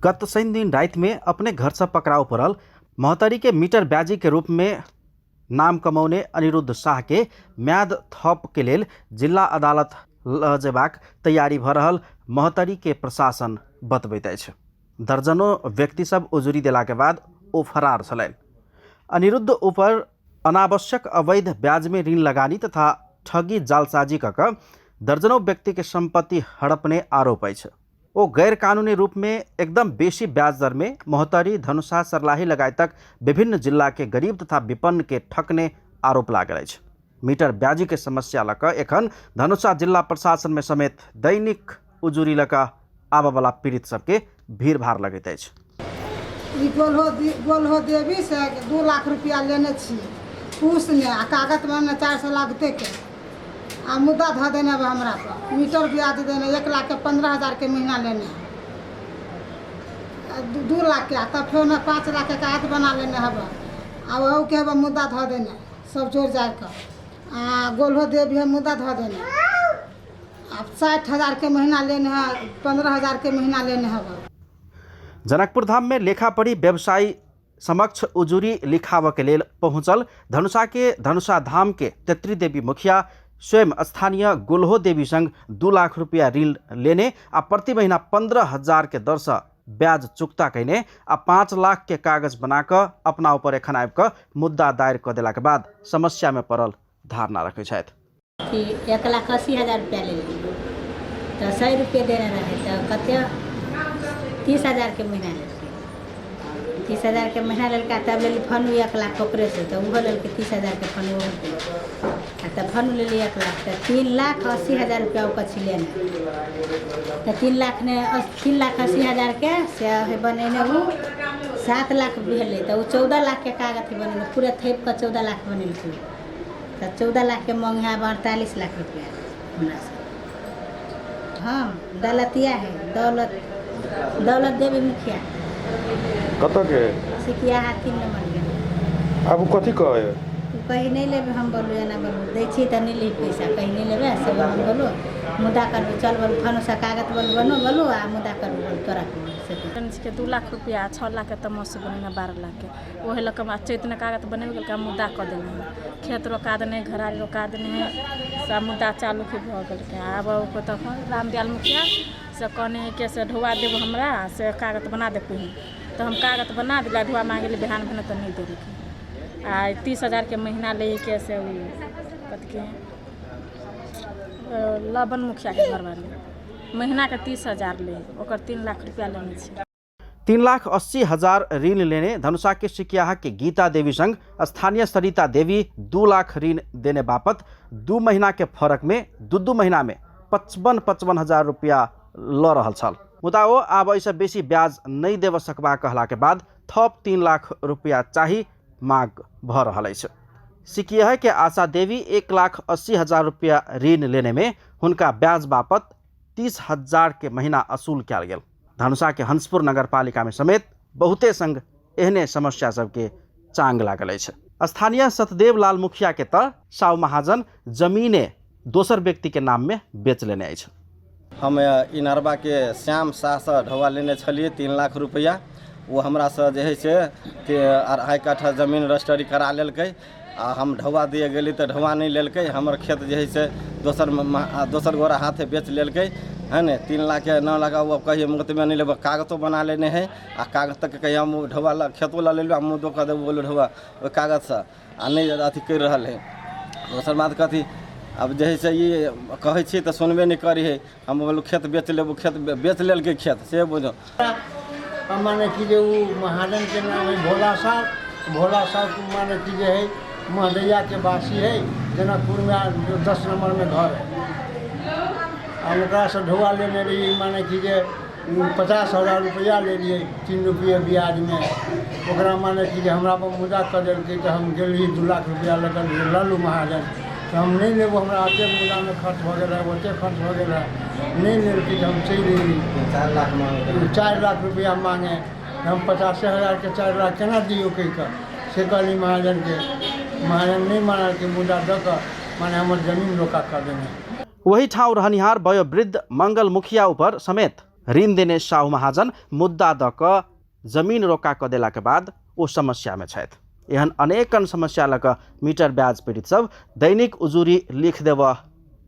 गत शनि दिन रातिमे अपने घरसँ पकड़ाव पड़ल महोत्तरीके मीटर ब्याजीके रूपमे नाम कमौने अनिरुद्ध शाहके म्याद थपके लेल जिल्ला अदालत लऽ जेबाक तैयारी भऽ रहल महोत्तरीके प्रशासन बतबैत अछि। दर्जनों व्यक्ति सब उजुरी देलाके बाद ओ फरार छलनि। अनिरुद्ध ऊपर अनावश्यक अवैध ब्याजमे ऋण लगानी तथा ठगी जालसाजी कऽ कऽ दर्जनों व्यक्तिके सम्पत्ति हड़पने आरोप अछि। ओ गैरकानूनी रूपमे एकदम बेसी ब्याज दरमे महोत्तरी, धनुषा, सर्लाही लगायतक विभिन्न जिल्लाके गरीब तथा विपन्नके ठकने आरोप लागल अछि। मीटर ब्याजीके समस्या लऽ कऽ एखन धनुषा जिल्ला प्रशासनमे समेत दैनिक उजुरी लऽ कऽ आबऽवला पीड़ित सबके भीड़भाड़ लगैत अछि। ई गोलहो देवी से 2 लाख रुपया लेने छियै पूसमे आ कागज बनेने 400 लागतेके आ मुद्दा धऽ देने बा हमरा पर मीटर ब्याज देने 1 लाख के 15,000 के महीना लेने है 2 लाख के आ तब फेर ओन्ने 5 लाख के कागज बना लेने हबा आ ओहू के हबा मुद्दा धऽ देने सब जोड़ जाड़ कऽ आ गोलहो देवी है मुद्दा धऽ देने आ 60,000 के महीना लेने है 15,000 के महीना लेने हबा। जनकपुर धाम में लेखापढ़ी व्यवसायी समक्ष उजुरी लिखावऽ के लेल पहुंचल धनुषा के धनुषा धाम के तेत्री देवी मुखिया स्वयं स्थानीय गोलहो देवी संग 2 लाख रुपया ऋण लेने आ प्रति महीना 15,000 के दर से ब्याज चुकता कयने आ 5 लाख के कागज बना कऽ अपना ऊपर एखन आबि कऽ मुद्दा दायर कऽ देलाके बाद समस्या में पड़ल धारणा रखै छथि। कि 1,80,000 रुपया लेलियै तऽ 100 रुपये देने रहै तऽ कते 30,000के महीना लेलकै। 30,000के महीना लेलकै तब लेली फनु 1 लाख ओकरेसँ तऽ ओहो लेलकै 30,000के फनु ओहो देलकै आ तब फनु लेली 1 लाख तऽ 3,80,000 रुपया ओकर छी लेने तऽ 3 लाख ने 3,80,000के से है बनेने ओ 7 लाख भेलै तऽ ओ 14 लाखके कागज बनेने पूरे थैप कऽ 14 लाख बनेलकै तऽ 14 लाखके मांग है आब 48 लाख रुपया हमरासँ। हम दौलतिया है दौलत दौलत देवी मुखिया। कतऽके? सिकियाहा 3 नम्बरके। आब ओ कथी कहै? ओ कही नहि लेबै हम बोलू एना बोलू दै छी तऽ नहि ली पैसा कही नहि लेबै से हम बोलू मुद्दा करबै चल बोलू फनुसा कागज बोलू बनू बोलू आ मुद्दा करबै बोलू तोरा के 2 लाख रुपया 6 लाख के तमस बनेने 12 लाख के ओहे लऽ कऽ चैतमे कागज बनेबे केलकै मुद्दा कऽ देने हइ खेत रोका देने हइ घरारी रोका देने हइ सब मुद्दा चालू भऽ गेलकै आब ओकर तखन रामदयाल मुखिया से कहने हइ कि से ढौआ देबो हमरा से कागज बना दे पहिने तऽ हम कागज बना देली ढौआ माँगै गेली बिहान भेने तऽ नहि देलकै आ 30,000के महीना लै हिके से ओ कथी लबन मुखियाके घरवाली महीनाके 30,000 लै हइ ओकर 3 लाख रुपैआ लेने छै। 3,80,000 ऋण लेने धनुषा के सिकियाहा के गीता देवी संग स्थानीय सरिता देवी 2 लाख ऋण देने बापत 2 महीना के फरक में 2-2 महीना में 55-55 हजार रुपया ल रहल छल। मुदा ओ आब एहिसँ बेसी ब्याज नहि देबऽ सकबा कहला के बाद थप 3 लाख रुपया चाही मांग भऽ रहल अछि। सिकियाहा के आशा देवी 1,80,000 रुपया ऋण लेने में हुनका ब्याज बापत 30,000 के महीना असूल कयल गेल। धनुषा के हंसपुर नगर पालिका में समेत बहुते संग एहने समस्या सबके चांग लागल अछि। स्थानीय सतदेव लाल मुखिया के तऽ साहु महाजन जमीने दोसर व्यक्ति के नाम में बेच लेने अछि। हम इनरवा के श्याम शाह से ढौआ लेने छलियै 3 लाख रुपया। ओ हमरा से जे है से 2.5 कट्ठा जमीन रजिस्ट्री करा लेलकै आ हम ढौआ दिए गेली तऽ ढौआ नहि लेलकै। हमर खेत जे है से दोसर गोरा हाथे बेच लेलकै है ने। 3 लाख 9 लाख ओ कहिए मुकदमे नहि लेबै, कागजो बना लेने है आ कागज तक कहिए हम ढौआ खेतो लऽ लेलहुँ आ मुद्दो कऽ देबो बोलू ढौआ ओहि कागजसँ आ नहि अथी करि रहल है। दोसर बात कथी आब जे है से ई कहै छियै तऽ सुनबे नहि करै है। हम बोलू खेत बेच लेबू, खेत बेच लेलकै खेत से बुझो। माने कि जे ओ महाजनके नाम है भोला साहु। भोला साहु माने कि जे है महदैयाके वासी है, जनकपुरमे 10 नम्बरमे घर है। आ ओकरासँ ढौआ लेने रहियै माने कि जे 50,000 रुपैआ लेलियै 3 रुपैए ब्याजमे। ओकरा माने कि जे हमरा पर मुद्दा कऽ देलकै तऽ हम गेलियै 2 लाख रुपैआ लऽ कऽ लऽ लू महाजन, तऽ हम नहि लेबो, हमरा एतेक मुद्दामे खर्च भऽ गेल है, ओतेक खर्च भऽ गेल है, नहि लेलकै तऽ हम चलि एली। 4 लाख मांगे, 4 लाख रुपैआ मांगे, हम 50,000के 4 लाख केना दियौ कहि कऽ से कहली महाजनके। महाजन नहि मानलकै, मुद्दा दऽ कऽ माने हमर जमीन रोका कऽ देने। वही ठाउँ रहनिहार वयोवृद्ध मंगल मुखिया ऊपर समेत ऋण देने साहु महाजन मुद्दा दऽ कऽ जमीन रोका कऽ देलाके बाद ओ समस्यामे छथि। एहन अनेकन समस्या लऽ कऽ मीटर ब्याज पीड़ित सब दैनिक उजूरी लिख देबऽ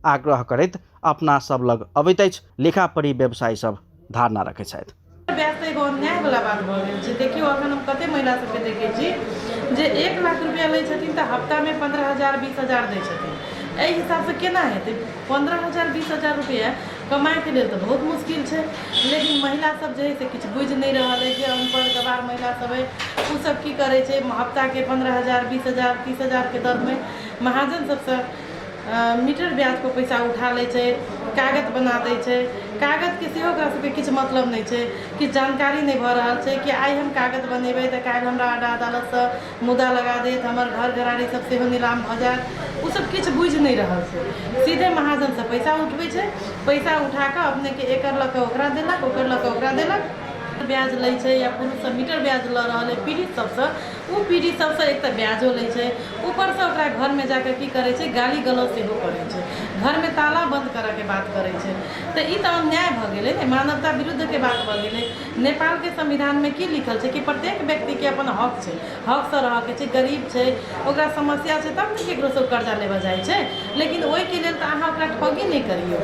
आग्रह करैत अपना सब लग अबैत अछि। लेखापढ़ी व्यवसायी सब धारणा रखैत छथि। ब्याज तऽ एगो अन्यायवला बात भऽ गेल छै। देखियौ, अखन हम कते महिला सबके देखै छी जे 1 लाख रुपैआ लै छथिन तऽ हफ्तामे 15,000 20,000 दै छथिन। एहि हिसाबसँ केना हेतै? 15,000 20,000 रुपैआ कमाइके लेल तऽ बहुत मुश्किल छै। लेकिन महिला सब जे हइ से किछु बुझि नहि रहल अइ। जे अनपढ़ गवार महिला सब अइ ओ सब की करै छै, हफ्ताके 15,000 20,000 30,000के दरमे महाजन सबसँ मीटर ब्याजपर पैसा उठा लै छै, कागत बना दै छै। कागतके सेहो ओकरा सबके किछु मतलब नहि छै, किछु जानकारी नहि भऽ रहल छै कि आइ हम कागत बनेबै तऽ काल्हि हमरा आडा अदालतसँ मुद्दा लगा देत, हमर घर घराड़ी सब सेहो नीलाम भऽ जायत। ओ सब किछु बुझि नहि रहल छै। सीधे महाजनसँ पैसा उठबै छै, पैसा उठा कऽ अपनेके एकर लऽ कऽ ओकरा देलक, ओकर लऽ कऽ ओकरा देलक। ब्याज लै छै या पुरुषसँ मीटर ब्याज लऽ रहल अइ पीड़ित सबसँ, ओ पीड़ित सबसँ एक तऽ ब्याजो लै छै, ऊपरसँ ओकरा घरमे जाकऽ की करै छै, गाली गलौज सेहो करै छै, घरमे ताला बन्द करऽके बात करै छै। तऽ ई तऽ अन्याय भऽ गेलै ने, मानवता विरुद्धके बात भऽ गेलै। नेपालके संविधानमे की लिखल छै कि प्रत्येक व्यक्तिके अपन हक छै, हकसँ रहऽके छै। गरीब छै, ओकरा समस्या छै, तब ने ककरोसँ ओ कर्जा लेबऽ जाइ छै। लेकिन ओहिके लेल तऽ अहाँ ओकरा ठगी नहि करियौ।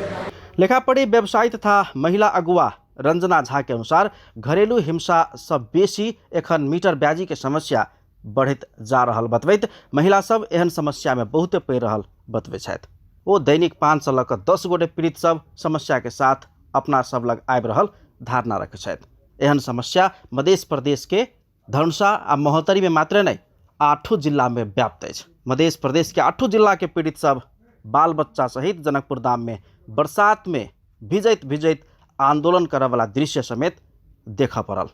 लेखापढ़ी व्यवसायी तथा महिला अगुवा रंजना झा के अनुसार घरेलू हिंसा सँ बेसी एखन मीटर ब्याजी के समस्या बढ़ैत जा रहल बतबैत महिला सब एहन समस्या में बहुते पड़ि रहल बतबै छथि। ओ दैनिक 5 सँ लऽ कऽ 10 गोटे पीड़ित सब समस्या के साथ अपना सब लग आबि रहल धारणा रखै छथि। एहन समस्या मध्य प्रदेश के धनुषा आ महोत्तरी में मात्र नहि, 8 जिला में व्याप्त अछि। मध्य प्रदेश के 8 जिला के पीड़ित सब बाल बच्चा सहित जनकपुर धाम में बरसात में भिजैत भिजैत आंदोलन करऽ वाला दृश्य समेत देखऽ पड़ल।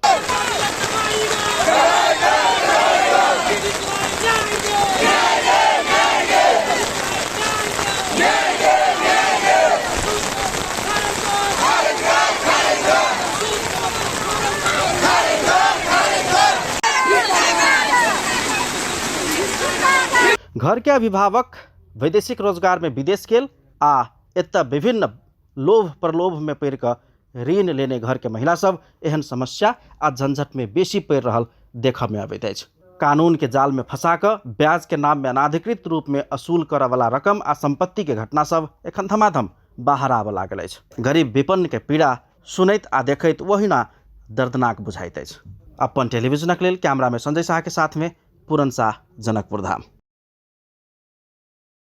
घर के अभिभावक वैदेशिक रोजगार में विदेश गेल आ एतऽ विभिन्न लोभ प्रलोभ में पड़ि कऽ ऋण लेने घर के महिला सब एहन समस्या आ झंझट में बेसी पड़ि रहल देखऽ में अबैत अछि। कानून के जाल में फंसा कऽ ब्याज के नाम में अनाधिकृत रूप में असूल करऽ वाला रकम आ संपत्ति के घटना सब एखन धमाधम बाहर आबऽ लागल अछि। गरीब विपन्न के पीड़ा सुनैत आ देखैत ओहिना दर्दनाक बुझाइत अछि। अपन टेलीविजनक लेल कैमरा में संजय साह के साथ में पूरन साह, जनकपुर धाम।